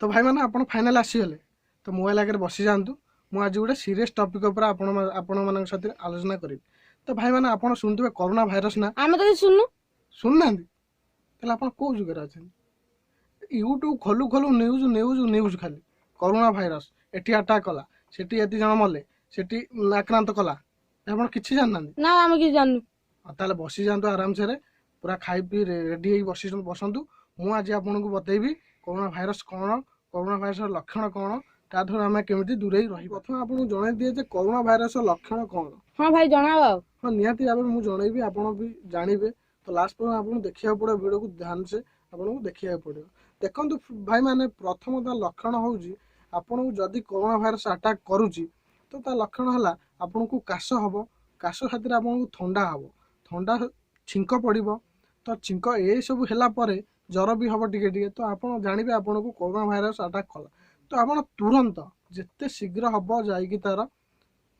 ତ ଭାଇମାନେ, ଆପଣ ଫାଇନାଲ୍ ଆସିଗଲେ ତ ମୋବାଇଲ ଆଗରେ ବସିଯାଆନ୍ତୁ। ମୁଁ ଆଜି ଗୋଟେ ସିରିୟସ୍ ଟପିକ୍ ଉପରେ ଆପଣମାନଙ୍କ ସାଥିରେ ଆଲୋଚନା କରିବି। ତ ଭାଇମାନେ, ଆପଣ ଶୁଣୁଥିବେ କରୋନା ଭାଇରସ୍ ନା? ଆମେ ତ କିଛି ଶୁଣୁନୁ। ଶୁଣୁନାହାନ୍ତି? ତାହେଲେ ଆପଣ କେଉଁ ଯୁଗରେ ଅଛନ୍ତି? ୟୁଟ୍ୟୁବ ଖୋଲୁ ଖୋଲୁ ନ୍ୟୁଜ୍, ନ୍ୟୁଜ୍, ନ୍ୟୁଜ୍, ଖାଲି କରୋନା ଭାଇରସ୍ ଏଠି ଆଟାକ୍ କଲା, ସେଠି ଏତେ ଜଣ ମଲେ, ସେଠି ଆକ୍ରାନ୍ତ କଲା। ଆପଣ କିଛି ଜାଣିନାହାନ୍ତି? ନା, ଆମେ କିଛି ଜାଣିନୁ। ଆଉ ତାହେଲେ ବସିଯାଆନ୍ତୁ ଆରାମସେରେ, ପୁରା ଖାଇ ପିଇ ରେଡି ହେଇକି ବସନ୍ତୁ। ମୁଁ ଆଜି ଆପଣଙ୍କୁ ବତେଇବି କରୋନା ଭାଇରସ୍ କ'ଣ, କରୋନା ଭାଇରସର ଲକ୍ଷଣ କ'ଣ, ତାଠାରୁ ଆମେ କେମିତି ଦୂରେଇ ରହିବା। ପ୍ରଥମେ ଆପଣଙ୍କୁ ଜଣାଇ ଦିଏ ଯେ କରୋନା ଭାଇରସର ଲକ୍ଷଣ କ'ଣ। ହଁ ଭାଇ, ଜଣାଅ ଆଉ। ହଁ, ନିହାତି ଭାବରେ ମୁଁ ଜଣେଇବି, ଆପଣ ବି ଜାଣିବେ। ତ ଲାଷ୍ଟ ପର୍ଯ୍ୟନ୍ତ ଆପଣଙ୍କୁ ଦେଖିବାକୁ ପଡ଼ିବ, ଭିଡ଼ିଓକୁ ଧ୍ୟାନ ସେ ଆପଣଙ୍କୁ ଦେଖିବାକୁ ପଡ଼ିବ। ଦେଖନ୍ତୁ ଭାଇମାନେ, ପ୍ରଥମ ତା ଲକ୍ଷଣ ହେଉଛି, ଆପଣଙ୍କୁ ଯଦି କରୋନା ଭାଇରସ ଆଟାକ୍ କରୁଛି ତ ତା ଲକ୍ଷଣ ହେଲା ଆପଣଙ୍କୁ କାଶ ହେବ, କାଶ ସାଥିରେ ଆପଣଙ୍କୁ ଥଣ୍ଡା ହେବ, ଥଣ୍ଡା ଛିଙ୍କ ପଡ଼ିବ। ତ ଛିଙ୍କ ଏସବୁ ହେଲା ପରେ ଜ୍ୱର ବି ହେବ ଟିକେ ଟିକେ। ତ ଆପଣ ଜାଣିବେ ଆପଣଙ୍କୁ କରୋନା ଭାଇରସ ଆଟାକ୍ କଲା। ତ ଆପଣ ତୁରନ୍ତ ଯେତେ ଶୀଘ୍ର ହେବ ଯାଇକି ତାର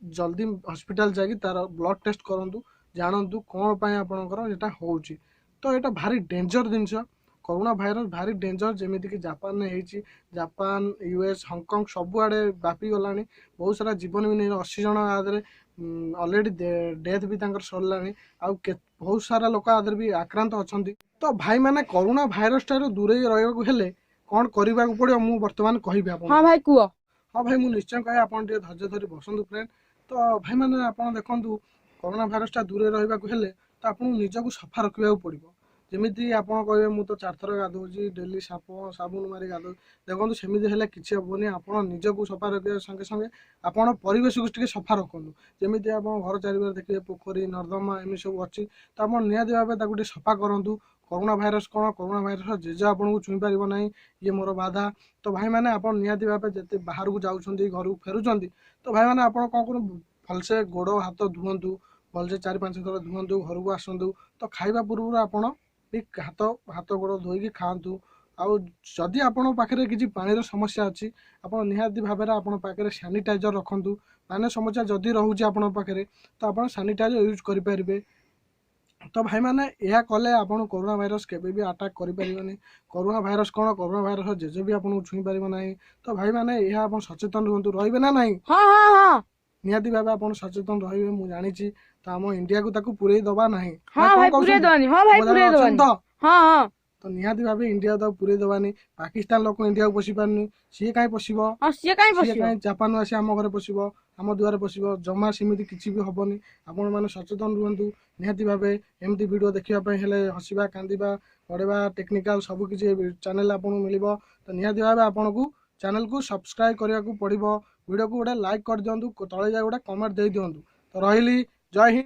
ଜଲ୍ଦି ହସ୍ପିଟାଲ ଯାଇକି ତାର ବ୍ଲଡ଼ ଟେଷ୍ଟ କରନ୍ତୁ, ଜାଣନ୍ତୁ କ'ଣ ପାଇଁ ଆପଣଙ୍କର ଏଇଟା ହେଉଛି। ତ ଏଇଟା ଭାରି ଡେଞ୍ଜର ଜିନିଷ। କରୋନା ଭାଇରସ ଭାରି ଡେଞ୍ଜର। ଯେମିତିକି ଜାପାନରେ ହେଇଛି, ଜାପାନ, ୟୁଏସ୍, ହଂକଂ ସବୁଆଡ଼େ ବ୍ୟାପି ଗଲାଣି। ବହୁତ ସାରା ଜୀବନ ବି ନେଇ, 80 ଜଣ ଆ ଦେହରେ ଅଲରେଡ଼ି ଡେଥ୍ ବି ତାଙ୍କର ସରିଲାଣି। ଆଉ ବହୁତ ସାରା ଲୋକ ଆ ଦେହରେ ବି ଆକ୍ରାନ୍ତ ଅଛନ୍ତି। ତ ଭାଇମାନେ, କରୋନା ଭାଇରସ ଠାରୁ ଦୂରେଇ ରହିବାକୁ ହେଲେ କ'ଣ କରିବାକୁ ପଡ଼ିବ, ମୁଁ ବର୍ତ୍ତମାନ କହିବି ଆପଣ। ହଁ ଭାଇ, କୁହ। ହଁ ଭାଇ, ମୁଁ ନିଶ୍ଚୟ କହିବି। ଆପଣ ଟିକେ ଧୈର୍ଯ୍ୟ ଧରି ବସନ୍ତୁ ଫ୍ରେଣ୍ଡ। ତ ଭାଇମାନେ, ଆପଣ ଦେଖନ୍ତୁ, କରୋନା ଭାଇରସଟା ଦୂରେଇ ରହିବାକୁ ହେଲେ ତ ଆପଣଙ୍କୁ ନିଜକୁ ସଫା ରଖିବାକୁ ପଡ଼ିବ। ଯେମିତି ଆପଣ କହିବେ, ମୁଁ ତ ଚାରିଥର ଗାଧୋଉଛି ଡେଲି, ସାପ ସାବୁନ ମାରି ଗାଧୋଉଛି। ଦେଖନ୍ତୁ, ସେମିତି ହେଲେ କିଛି ହେବନି। ଆପଣ ନିଜକୁ ସଫା ରଖିବା ସଙ୍ଗେ ସଙ୍ଗେ ଆପଣ ପରିବେଶକୁ ଟିକେ ସଫା ରଖନ୍ତୁ। ଯେମିତି ଆପଣ ଘର ଚାରିପାଖରେ ଦେଖିବେ ପୋଖରୀ, ନର୍ଦ୍ଦମା ଏମିତି ସବୁ ଅଛି, ତ ଆପଣ ନିହାତି ଭାବେ ତାକୁ ଟିକେ ସଫା କରନ୍ତୁ। କରୋନା ଭାଇରସ କ'ଣ, କରୋନା ଭାଇରସ ଜେଜ ଆପଣଙ୍କୁ ଛୁଇଁ ପାରିବ ନାହିଁ, ଇଏ ମୋର ବାଧା। ତ ଭାଇମାନେ, ଆପଣ ନିହାତି ଭାବେ ଯେତେ ବାହାରକୁ ଯାଉଛନ୍ତି, ଘରକୁ ଫେରୁଛନ୍ତି, ତ ଭାଇମାନେ, ଆପଣ କ'ଣ କରନ୍ତୁ, ଭଲସେ ଗୋଡ଼ ହାତ ଧୁଅନ୍ତୁ, ଭଲସେ 4-5 ଥର ଧୁଅନ୍ତୁ, ଘରକୁ ଆସନ୍ତୁ। ତ ଖାଇବା ପୂର୍ବରୁ ଆପଣ ବି ହାତ ଗୋଡ଼ ଧୋଇକି ଖାଆନ୍ତୁ। ଆଉ ଯଦି ଆପଣଙ୍କ ପାଖରେ କିଛି ପାଣିର ସମସ୍ୟା ଅଛି, ଆପଣ ନିହାତି ଭାବରେ ଆପଣଙ୍କ ପାଖରେ ସାନିଟାଇଜର ରଖନ୍ତୁ। ପାଣିର ସମସ୍ୟା ଯଦି ରହୁଛି ଆପଣଙ୍କ ପାଖରେ, ତ ଆପଣ ସାନିଟାଇଜର ୟୁଜ୍ କରିପାରିବେ। ତ ଭାଇମାନେ, ଏହା କଲେ ଆପଣ କରୋନା ଭାଇରସ କେବେ ବି ଆଟାକ୍ କରିପାରିବନି। କରୋନା ଭାଇରସ କ'ଣ, କରୋନା ଭାଇରସ ଜେଜେ ବି ଆପଣଙ୍କୁ ଛୁଇଁ ପାରିବ ନାହିଁ। ତ ଭାଇମାନେ, ଏହା ଆପଣ ସଚେତନ ରୁହନ୍ତୁ। ରହିବେ ନା ନାହିଁ? ହଁ। ନିହାତି ଭାବେ ଆପଣ ସଚେତନ ରହିବେ, ମୁଁ ଜାଣିଛି। ତ ଆମ ଇଣ୍ଡିଆକୁ ତାକୁ ପୁରେଇ ଦବା ନାହିଁ। ହଁ ଭାଇ, ପୁରେଇ ଦବାନି। ହଁ ଭାଇ, ପୁରେଇ ଦବାନି। ତ ହଁ। ତ ନିହାତି ଭାବେ ଇଣ୍ଡିଆ ତାକୁ ପୁରେଇ ଦବାନି। ପାକିସ୍ତାନ ଲୋକ ଇଣ୍ଡିଆକୁ ପଶି ପାରୁନି, ସିଏ କାହିଁ ପଶିବ? ହଁ, ସିଏ କାହିଁ ସିଏ ପଶିବ? କାହିଁ ଜାପାନରୁ ଆସି ଆମ ଘରେ ପଶିବ, ଆମ ଦୁଆରେ ପଶିବ? ଜମା ସେମିତି କିଛି ବି ହବନି। ଆପଣମାନେ ସଚେତନ ରୁହନ୍ତୁ ନିହାତି ଭାବେ। ଏମିତି ଭିଡ଼ିଓ ଦେଖିବା ପାଇଁ ହେଲେ ହସିବା, କାନ୍ଦିବା, ପଢ଼ିବା, ଟେକ୍ନିକାଲ ସବୁ କିଛି ଚ୍ୟାନେଲ ଆପଣଙ୍କୁ ମିଳିବ। ତ ନିହାତି ଭାବେ ଆପଣଙ୍କୁ ଚ୍ୟାନେଲକୁ ସବସ୍କ୍ରାଇବ କରିବାକୁ ପଡ଼ିବ। ଭିଡ଼ିଓକୁ ଗୋଟେ ଲାଇକ୍ କରିଦିଅନ୍ତୁ, ତଳେ ଯାଇ ଗୋଟେ କମେଣ୍ଟ ଦେଇଦିଅନ୍ତୁ। ତ ରହିଲି, ଜୟ ହିନ୍ଦ।